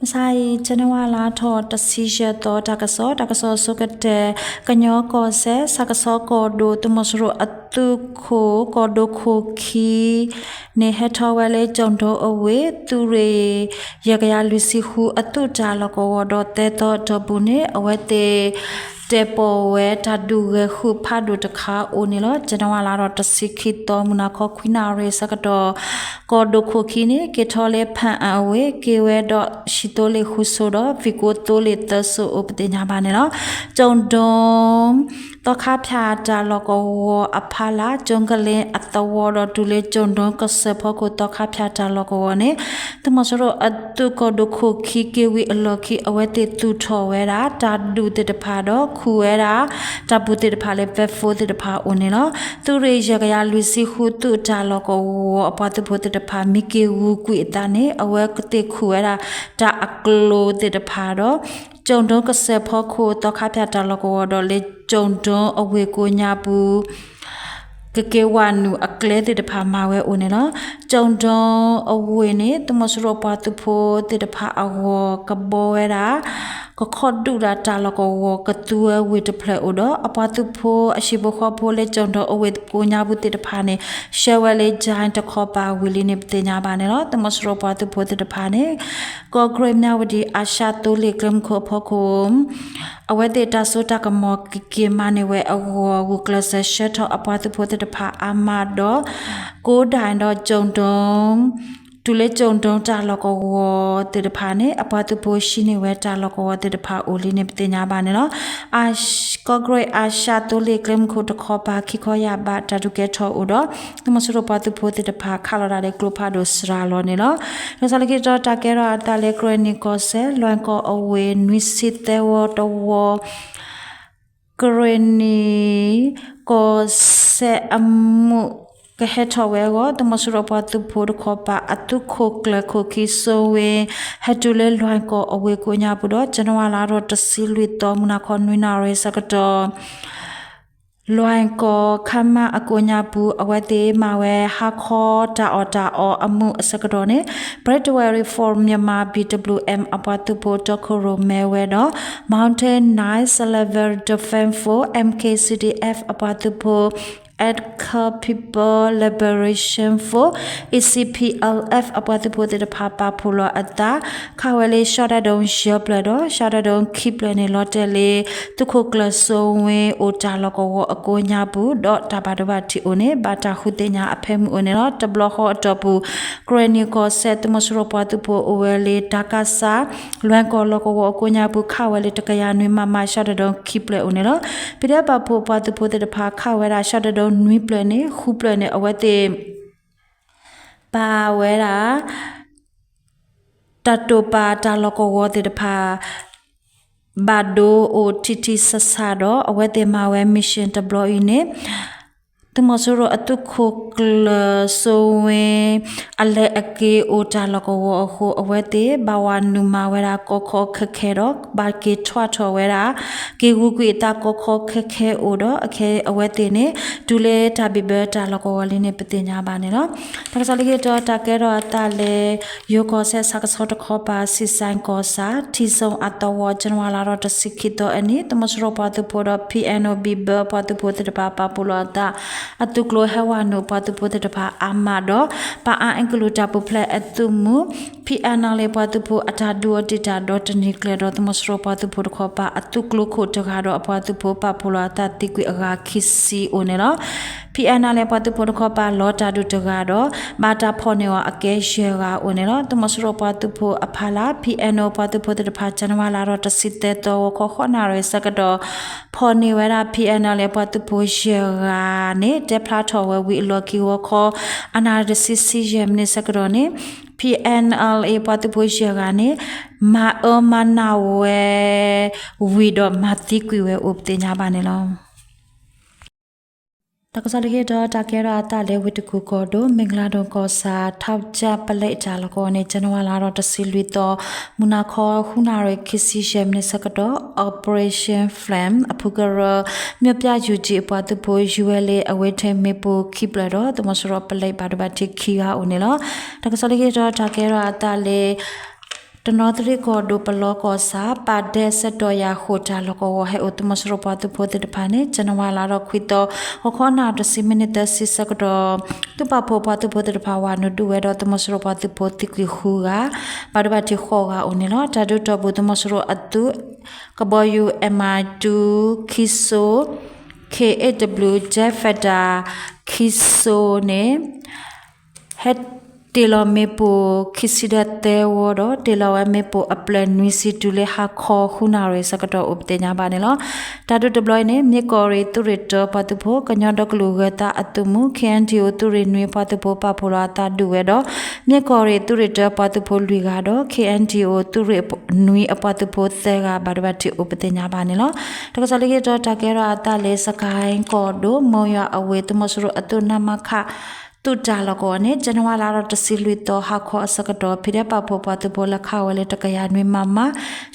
မုၢ်ဆါအံၤ ကၠနဝါလါထီၣ်တဆံယဲၢ်သီ တၢ်ကစီၣ်, တၢ်ကစီၣ်အဆိကတၢၢ်, ကညီကီၢ်စဲၣ် ဆၣ်ကဆီကီၢ်ဒိၣ် သုးမီၤစိရိၤအသုးခိၣ် ကီၢ်ဒိၣ်ခိၣ်ခံန့ၣ် ဟဲထီၣ်ဝဲလၢကၠိၣ်ဒိအဝ့ၢ် သုးရ့ၣ် ယဲၢ်ကယၤလွံၢ်ဆံဃုအသုးတၢ်လီၢ်ကဝီၤဒီး သၢသီအတီၢ်ပူၤန့ၣ် အဝဲသ့ၣ် တဲာ်ပီၣ်ဝဲတၢ်ဒုးဂဲၤဃုာ်ဖးဒိၣ်တခါအိၣ်န့ၣ်လီၤ. ကၠနဝါလါထီၣ်တဆံခံသီ မုၢ်နၤခီခွံနၣ်ရံၣ်ဆၢကတီၢ် ကီၢ်ဒိၣ်ခိၣ်ခံန့ၣ် က့ၤထီၣ်လၢဖၣ်အၣ်အဝ့ၢ် က့ၤဝဲဒီးဟံၣ်သိလ့ၣ်ဃုဆိဒီး ဖံးကိသိလ့ၣ်သၢဆိအိၣ်ပသ့ၣ်ညါဘၣ်န့ၣ်လီၤ. ကၠိၣ်ဒိ သီခါဖၠၣ်တၢ်လီၢ်ကဝီၤအဖီလာ် ကၠိၣ်ကလ့အသဝီဒီးတုၤလၢကၠိၣ်ဒိကစၢၢ်ဖီခိၣ် သီခါဖၠၣ်တၢ်လီၢ်ကဝီၤန့ၣ် သုးမီၤစိရိၤအသုးကီၢ်ဒိၣ်ခိၣ်ခံက့ၤဝံၤအလီၢ်ခံ အဝဲသ့ၣ်သူၣ်ထီၣ်ဝဲဒၣ် တၢ်ဒုးသ့ၣ်တဖၣ်ဒီး ခူၣ်ဝဲဒၣ် တၢ်ပူၤသ့ၣ်တဖၣ်လၢ ပဲၣ်ဖိသ့ၣ်တဖၣ်အအိၣ်န့ၣ်လီၤ. သုးရ့ၣ်ယဲၢ်ကယၤလွံၢ်ဆံဃုသုးတၢ်လီၢ်ကဝီၤအပှၤသုးဖိသ့ၣ်တဖၣ် မ့ၢ်က့ၤဂုာ်ကွံာ်အသးန့ၣ် အဝဲသ့ၣ်ခူၣ်ဝဲဒၣ် တၢ်အကျိၤသ့ၣ်တဖၣ်ဒီး ကၠိၣ်ဒိကစၢၢ်ဖီခိၣ် သီခါဖၠၣ်တၢ်လီၢ်ကဝီၤဒီးလၢ ကၠိၣ်ဒိအဝ့ၢ်ကိးညါပူၤ ကက့ၤဝးနုာ်အကျဲသ့ၣ်တဖၣ်မၤဝဲအိၣ်န့ၣ်လီၤ. ကၠိၣ်ဒိအဝ့ၢ်န့ၣ် သုးမီၤစိရိၤပှၤသုးဖိသ့ၣ်တဖၣ်အဂီၢ်ကဘီဝဲဒၣ် ကခီၣ်ဒုၣ်ဒၣ်တၢ်လီၢ်ကဝီၤကသူဝဲဝ့ၢ်တဖျၢၣ်အိၣ်ဒီး အပှၤသုးဖိအဟံၣ်ဖိဃီဖိလၢကၠိၣ်ဒိအဝ့ၢ်ကိးညါပူၤသ့ၣ်တဖၣ်န့ၣ် ဆှၢဝဲလၢ ကၠဲတခီပၤဝံၤလံန့ၣ် ပသ့ၣ်ညါဘၣ်န့ၣ်လီၤ. သုးမီၤစိရိၤပှၤသုးဖိသ့ၣ်တဖၣ်န့ၣ် ကီၢ်ကရ့ၣ် မၠၣ်ဝတံၣ် အၤၡၣ်သိလ့ၣ်ကျဲမုၢ်ခိၣ်အဖီခိၣ် အဝဲသ့ၣ်တၢ်စိတၢ်ကမီၤကက့ၤမၤန့ၢ်ဝဲအဂီၢ် ဂုာ်ကျဲးစၢးဆှၢထီၣ်အပှၤသုးဖိသ့ၣ်တဖၣ်အါမးဒီး ကိးဒၣ်ဒီးကၠိၣ်ဒိ တုၤလၢကၠိၣ်ဒိတၢ်လီၢ်ကဝီၤသ့ၣ်တဖၣ်န့ၣ် အပှၤသုးဖိဟံးန့ၢ်ဝဲတၢ်လီၢ်ကဝီၤသ့ၣ်တဖၣ်အိၣ်လံန့ၣ် ပသ့ၣ်ညါဘၣ်န့ၣ်လီၤ. ကီၢ်ကရ့ၣ် အၤၡၣ်သိလ့ၣ်ကျဲမုၢ်ခိၣ်တခီပၤ ခံခီယာ်ဘး တၢ်ဒုးကဲထီၣ်အိၣ်ဒီး သုးမီၤစိရိၤပှၤသုးဖိသ့ၣ်တဖၣ် ခးလီၤဒၣ်လၢကျိဖးဒိၣ်စှၤလီၤန့ၣ်လီၤ. တၢ်ကစီၣ်လၢခံတတီၤ တၢ်ကဲထီၣ်အသးလၢ ကရ့ၣ်နံၣ်ကီၢ်စဲၣ် လွဲၢ်ကီၢ်အဝ့ၢ် နွံဆံသၢဝီတဝီ ကရ့ၣ်နံၣ် ကီၢ်စဲၣ်အမူးကဟဲထီၣ်ဝဲအဂီၢ် သုးမီၤစိရိၤပှၤသုးဖိတခီပၤ အသုးခိၣ်ကျၢၢ်ခိၣ်ခံစိဝ့ ဟဲတုၤလၢလွဲၢ်ကီၢ်အဝ့ၢ်ကိးညါပူၤဒီး ကၠနဝါလါထီၣ်တဆံလွံၢ်သီ မုၢ်နၤခီနွံနၣ်ရံၣ်ဆၢကတီၢ် လွဲၢ်ကီၢ်ခါမၣ်အကိးညါပူၤ အဝဲသ့ၣ်မၤဝဲဟါခီတၢ်အီၣ်တၢ်အီအမူးအဆၢကတီၢ်န့ၣ် Brave Warrior for Myanmar ဘံၣ် ဘျူး အပှၤသုးဖိတီခိၣ်ရိၣ်မဲဝဲဒီး Mountain Knight Civil Defense Force အမ် ခ့ၣ် စံၣ် ဒီ အ့ၣ် အပှၤသုးဖိ Kachin People Liberation Force အ့ၣ် စံၣ် ပီႇ အၣ် လ် အ့ၣ် အပှၤသုးဖိသ့ၣ်တဖၣ်ပာ်ဖှိၣ်လီၤအသး ခးဝဲလၢ ရှီၣ်တဲၣ်ဒိၣ် ယဲၢ်ဖျၢၣ်ဒီး ရှီၣ်တဲၣ်ဒိၣ် ခံဖျၢၣ်န့ၣ် လီၤတဲာ်လၢ သုးခိၣ်ကျၢၢ်စိဝ့အိၣ်တၢ်လီၢ်ကဝီၤအကိးညါပူၤ ဒီးတၢ်ဘၣ်ဒိဘၣ်ထံးအိၣ်န့ၣ် ဘၣ်တၢ်ဃုသ့ၣ်ညါအဖၢမုၢ်အိၣ်န့ၣ်လီၤ. တဘျီဃီအတီၢ်ပူၤ ကရ့ၣ်နံၣ်ကီၢ်စဲၣ် သုးမီၤစိရိၤပှၤသုးဖိအိၣ်ဝဲလၢ တၢ်ကစၢ် လွဲၢ်ကီၢ်လီၢ်ကဝီၤအကိးညါပူၤ ခးဝဲလၢ တကယၤနွံ မမ ရှီၣ်တဲၣ်ဒိၣ် ခံဖျၢၣ်အိၣ်န့ၣ်လီၤ. ပံၤဒဲးပာ်ဖှိၣ်ပှၤသုးဖိသ့ၣ်တဖၣ် ခးဝဲဒၣ် ရှီၣ်တဲၣ်ဒိၣ် နွံဖျၢၣ်န့ၣ် ဃုဖျၢၣ်န့ၣ် အဝဲသ့ၣ် ပာ်ဝဲဒၣ် တၢ်တိာ်ပာ်တၢ်လီၢ်ကဝီၤသ့ၣ်တဖၣ် ဘၣ်ဒိအိၣ်ထံထံဆးဆးဒီး အဝဲသ့ၣ်မၤဝဲ mission တဘျီအံၤန့ၣ် သုးမီၤစိရိၤအသုးခိၣ်ကျၢၢ်စိဝ့ အလဲၤအက့ၤအိၣ်တၢ်လီၢ်ကဝီၤအဃိ အဝဲသ့ၣ်ဘၣ်ဝးနုာ်မၤဝဲဒၣ်ကီခီခဲခဲဒီး ဘၣ်က့ၤထွဲထီၣ်ဝဲဒၣ် က့ၤဂုာ်ကွံာ်အသးကီခီခဲခဲအိၣ်ဒီး အခဲအံၤအဝဲသ့ၣ်န့ၣ် တုၤလၢတၢ်ဘံၣ်ဘၢတၢ်လီၢ်ကဝီၤလံန့ၣ် ပသ့ၣ်ညါဘၣ်န့ၣ်လီၤ. တၢ်ကစီၣ်လၢခံတတီၤ တၢ်ကဲထီၣ်အသးလၢ ယိၤကီၢ်စဲၣ် ဆၣ်ကဆီတခီပၤ စံၣ်စဲၣ်ကီၢ်ဆၣ် ထံၣ်စိၣ်အသဝီ ကၠနဝါလါထီၣ်တဆံခံသီအနံၤ သုးမီၤစိရိၤပှၤသုးဖိဒီး ဖံးအဲၣ်နီၣ် ဘံၣ်ဘၢပှၤသုးဖိသ့ၣ်တဖၣ် ပာ်ဖှိၣ်လီၤအသး အသုးကျိၤဟဲဝးနုာ်ပှၤသုးဖိသ့ၣ်တဖၣ်အါမးဒီး ပၣ်အါအ့ကလုာ်တၢ်ပူၤဖျဲးအသုးမုၢ် ဖံးအဲၣ်နီၣ်လ့ၣ် ပှၤသုးဖိအတၢ်ဒုးအီၤတံာ်တာ်ဒီးတနံၤကျၢၤဒီး သုးမီၤစိရိၤပှၤသုးဖိတခီပၤ အသုးကျိခိၣ်တဂၤဒီးအပှၤသုးဖိပာ်ဖှိၣ်လီၤအသးသံကွံာ်အဂၤခံဆံအိၣ်န့ၣ်လီၤ. ဖံးအဲၣ်နီၣ်လ့ၣ် ပှၤသုးဖိတခီပၤလီၤတၢ်ဒုးတဂၤဒီး ဘၣ်တၢ်ဖီၣ်န့ၢ်အီၤအကဲယဲၢ်ဂၤအိၣ်န့ၣ်လီၤ. သုးမီၤစိရိၤပှၤသုးဖိအဖီလာ် ဖံးအဲၣ်နီၣ်ပှၤသုးဖိသ့ၣ်တဖၣ် ကၠနဝါလါထီၣ်တဆံသၢသီ ဂီၤခီဃိးနၣ်ရံၣ်ဆၢကတီၢ် ဖီၣ်န့ၢ်ဝဲဒၣ် ဖံးအဲၣ်နီၣ်လ့ၣ် ပှၤသုးဖိယဲၢ်ဂၤန့ၣ် တဲဖျါထီၣ်ဝဲဝံၤအလီၢ်ခံ ဂီၤခီအနၣ်ရံၣ်တဆံ ဆံယဲၢ်မံးနံးဆၢကတီၢ်န့ၣ် ဖံးအဲၣ်နီၣ်လ့ၣ် ပှၤသုးဖိယဲၢ်ဂၤန့ၣ် မၤအၢမၤနးဝဲဝံၤဒီးမၤသံကွံာ်ဝဲအိၣ်ပသ့ၣ်ညါဘၣ်န့ၣ်လီၤ. တၢ်ကစီၣ်လၢခံတတီၤ တၢ်ကဲထီၣ်အသးလၢဝ့ၢ်တကူၣ်ကီၢ်ဒိၣ် မ့ၢ်ကလါဒိၣ်ကီၢ်ဆၣ် ထီကၠၣ်ပလဲတၢ်လီၢ်ကဝီၤန့ၣ် ကၠနဝါလါထီၣ်တဆံလွံၢ်သီ မုၢ်နၤခီဃုနၣ်ရံၣ်ခံဆံယဲၢ်မံးနံးဆၢကတီၢ် Operation Flame အဖုကရၢ မြို့ပြယူၢ်ကၠံအပှၤသုးဖိ ယူၤဝဲလၢအဝ့ၢ်ထံမ့ၣ်ပိၢ်ခံဖျၢၣ်ဒီး သုးမီၤစိရိၤပလဲဘၣ်ဒိဘၣ်ထံးခံဂၤအိၣ်န့ၣ်လီၤ. တၢ်ကစီၣ်လၢခံတတီၤ တၢ်ကဲထီၣ်အသးလၢ တနီသရံၣ်ကီၢ်ဒိၣ်ပလီကီၢ်ဆၣ် ပာ်ဒဲးဆဲးတီၢ်ယၤဃိာ်တၢ်လီၢ်ကဝီၤ ဟဲအိၣ်သုးမီၤစိရိၤပှၤသုးဖိသ့ၣ်တဖၣ်န့ၣ် ကၠနဝါလါထီၣ်ခွံသီ ဟါခီနၣ်ရံၣ်တဆံမံးနံးသၢဆံဆၢကတီၢ် သုးပာ်ဖှိၣ်ပှၤသုးဖိသ့ၣ်တဖၣ် ဝၤနုာ်ဒုးဝဲဒီး သုးမီၤစိရိၤပှၤသုးဖိသံကွံာ်ဃုဂၤ, ဘၣ်ဒိဘၣ်ထံးဃိးဂၤအိၣ်န့ၣ်လီၤ. တၢ်ဒုးတီၢ်ပူၤ သုးမီၤစိရိၤအသုး ကဘီယူၤ M I two ခံစိ K eight W Jet Fighter ခံစိန့ၣ် ဟဲတ့ၢ်လီၤမ့ၣ်ပိၢ် ခံဆံဒီးသၢဝီဒီး တ့ၢ်လီၤဝဲမ့ၣ်ပိၢ်အပျဲၢ်နွံဆံတုၤလၢဟါခီဃုနၣ်ရံၣ်ဆၢကတီၢ်အိၣ်ပသ့ၣ်ညါဘၣ်န့ၣ်လီၤ. တၢ်ဒုးတဘျီအံၤန့ၣ် မ့ၢ်ကီၢ်ရ့ၣ်သုးရ့ၣ်တၢပှၤသုးဖိ ကညီဒီကလုာ်ဂၢၤသးအသုးမုၢ် K N D O သုးရ့ၣ်နွံပှၤသုးဖိပာ်ဖှိၣ်လီၤအသးဒုးဝဲဒီး မ့ၢ်ကီၢ်ရ့ၣ်သုးရ့ၣ်တၢပှၤသုးဖိလွံၢ်ဂၤဒီး K N D O သုးရ့ၣ်နွံအပှၤသုးဖိသၢဂၤ ဘၣ်ဒိဘၣ်ထံးအိၣ်ပသ့ၣ်ညါဘၣ်န့ၣ်လီၤ. တၢ်ကစီၣ်လၢခံတီၤ တၢ်ကဲထီၣ်အသးလၢ စကဲၣ်ကီၢ်ဒိၣ် မိၢ်ယွၤအဝ့ၢ် သုးမီၤစိရိၤအသုး နမခ သုးတၢ်လီၢ်ကဝီၤန့ၣ် ကၠနဝါလါထီၣ်တဆံလွံၢ်သီ ဟါခီအဆၢကတီၢ် ဖံးဒဲးပာ်ဖှိၣ်ပှၤသုးဖိ လဲၤခးဝဲလၢ တကယၤနွံ မမ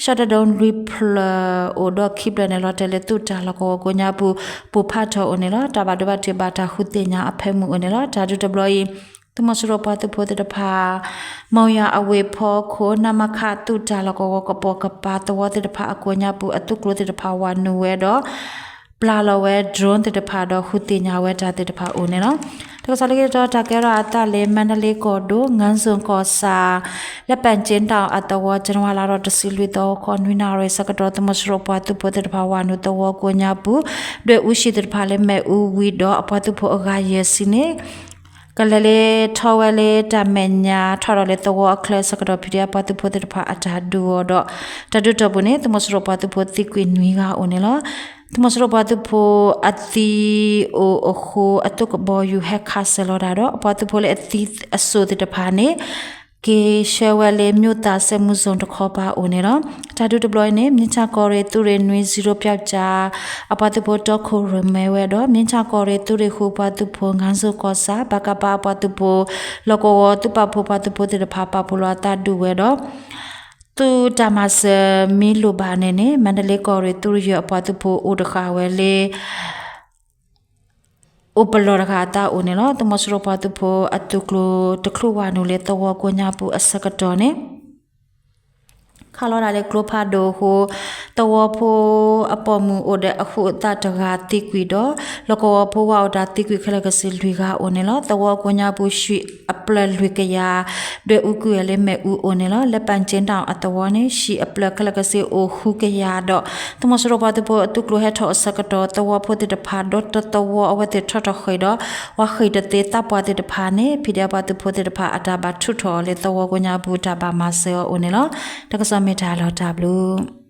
ရှဲတဒိလွံၢ်ဖျၢၣ်အိၣ်ဒီးခံဖျၢၣ်န့ၣ် လီၤတဲာ်လၢသုးတၢ်လီၢ်ကဝီၤကိးညါပူၤ ပူၤဖးထီၣ်အိၣ်န့ၣ်လီၤ. တၢ်ဘၣ်ဒိဘၣ်ထံးဘၣ်တၢ်ဃုသ့ၣ်ညါအဖၢမုၢ်အိၣ်န့ၣ်လီၤ. တၢ်ဒုးတဘျီအံၤ သုးမီၤစိရိၤပှၤသုးဖိသ့ၣ်တဖၣ် မိၢ်ယွၤအဝ့ၢ်ဖီခိၣ် နမခ သုးတၢ်လီၢ်ကဝီၤ ကပိာ်ကပၤသဝီသ့ၣ်တဖၣ်အကိးညါပူၤ အသုးကျိၤသ့ၣ်တဖၣ် ဝၤနုာ်ဝဲဒီး ပျၢ်လီၤဝဲ drone သ့ၣ်တဖၣ်ဒီး ဃုသ့ၣ်ညါဝဲတၢ်သ့ၣ်တဖၣ်အိၣ်န့ၣ်လီၤ. တၢ်ကစီၣ်လၢခံတီၤ တၢ်ကဲထီၣ်အသးလၢ မါဒလ့ကီၢ်ဒိၣ် ငါးစုံကီၢ်ဆၣ် လၢပၣ်ကၠ့တီၣ်အသဝီ ကၠနဝါလါထီၣ်တဆံလွံၢ်သီ ဟါခီနွံနၣ်ရံၣ်ဆၢကတီၢ် သုးမီၤစိရိၤပှၤသုးဖိသ့ၣ်တဖၣ် ဝၤနုာ်သဝီကိးညါပူၤ ဒွဲၣ်အူဆံၣ်သ့ၣ်တဖၣ်လၢ မ့ၣ်အူဝံၤဒီး အပှၤသုးဖိအဂၤယဲၢ်ဆံန့ၣ် ကလဲၤလၢထီဝဲလၢတၢ်မဲာ်ညါ ထီၣ်ဒီးလၢသဝီအချၢအဆၢကတီၢ် ဖံးဒဲးပှၤသုးဖိသ့ၣ်တဖၣ်အတၢ်ဒုးအီၤဒီး တၢ်ဒုးတီၢ်ပူၤန့ၣ် သုးမီၤစိရိၤပှၤသုးဖိသံကွံာ်နွံဂၤအိၣ်န့ၣ်လီၤ. သုးမီၤစိရိၤပှၤသုးဖိအသံအိၣ်အဃိ အသုးကဘီယူၤဟဲခးစၢၤလီၤတၢ်ဒီး အပှၤသုးဖိလၢအသံအစိၣ်သ့ၣ်တဖၣ်န့ၣ် က့ၤဆှၢဝဲလၢ မိၢ်သးစဲမူစိၣ်တခီပၤအိၣ်န့ၣ်လီၤ. တၢ်ဒုးတဘျီအံၤန့ၣ် မြင်းခြံကီၢ်ရ့ၣ်သုးရ့ၣ်နွံ zero ပျောက်ကျား အပှၤသုးဖိတီခိၣ်ရိၣ်မဲဝဲဒီး မြင်းခြံကီၢ်ရ့ၣ်သုးရ့ၣ်ဃုပှၤသုးဖိ ငါးစုံကီၢ်ဆၣ် ပကဖ အပှၤသုးဖိ လီၢ်ကဝီၤသုးပာ်ဖှိၣ်ပှၤသုးဖိသ့ၣ်တဖၣ် ပာ်ဖှိၣ်လီၤအသးဒုးဝဲဒီး သုးတၢ်မၤစၢၤမ့ၢ်လိၣ်ဘၣ်န့ၣ်န့ၣ် မါဒလ့ကီၢ်ရ့ၣ်သုးရ့ၣ်ယဲၢ်အပှၤသုးဖိအိၣ်တဃာ်ဝဲလၢ အိၣ်ပလီၢ်တဂၤအသးအိၣ်န့ၣ်လီၤ. သုးမီၤစိရိၤပှၤသုးဖိအသုးကျိၤတချုးဝၤနုာ်လၢသဝီကိးညါပူၤအဆၢကတီၢ်န့ၣ် ခးလီၤဒၣ်လၢကျိဖးဒိၣ်အဃိ သဝီဖိအပိာ်မုၣ်အိၣ်ဒီးအဃုာ်အသးတဂၤသံကွံာ်ဒီး လီၢ်ကဝီၤဖိဝၤအိၣ်တၢ်သံကွံာ်ခဲလၢာ်ကဆ့လွံၢ်ဂၤအိၣ်န့ၣ်လီၤ. သဝီကိးညါပူၤ ရွှံၣ်အပျဲၢ်လွံၢ်ကယၤ ဒွဲၣ်အူကွံာ်ဝဲလၢမ့ၣ်အူအိၣ်န့ၣ်လီၤ. လၢပၣ်ကၠ့တီၣ်အသဝီန့ၣ် ရွှံၣ်အပျဲၢ်ခဲလၢာ်ကဆ့အိၣ်ဃုကယၤဒီး သုးမီၤစိရိၤပှၤသုးဖိအသုးကျိၤဟဲထီၣ်အဆၢကတီၢ် သဝီဖိသ့ၣ်တဖၣ်ဒီတသဝီအဝဲသ့ၣ်ထီၣ်ထီၣ်ဃ့ၢ်ဒီး ဝၤဃ့ၢ်တသ့သးပှၢ်သ့ၣ်တဖၣ်န့ၣ် ဖံးဒဲးပှၤသုးဖိသ့ၣ်တဖၣ်အတၢ်ဘၣ်ထုးထီၣ်အီၤလၢသဝီကိးညါပူၤ တၢ်ဘၣ်မၤစၢၤအီၤအိၣ်န့ၣ်လီၤ. တၢ်ကစီၣ်မ့ၢ်တၢ်လီၤတၢ်ဘျုး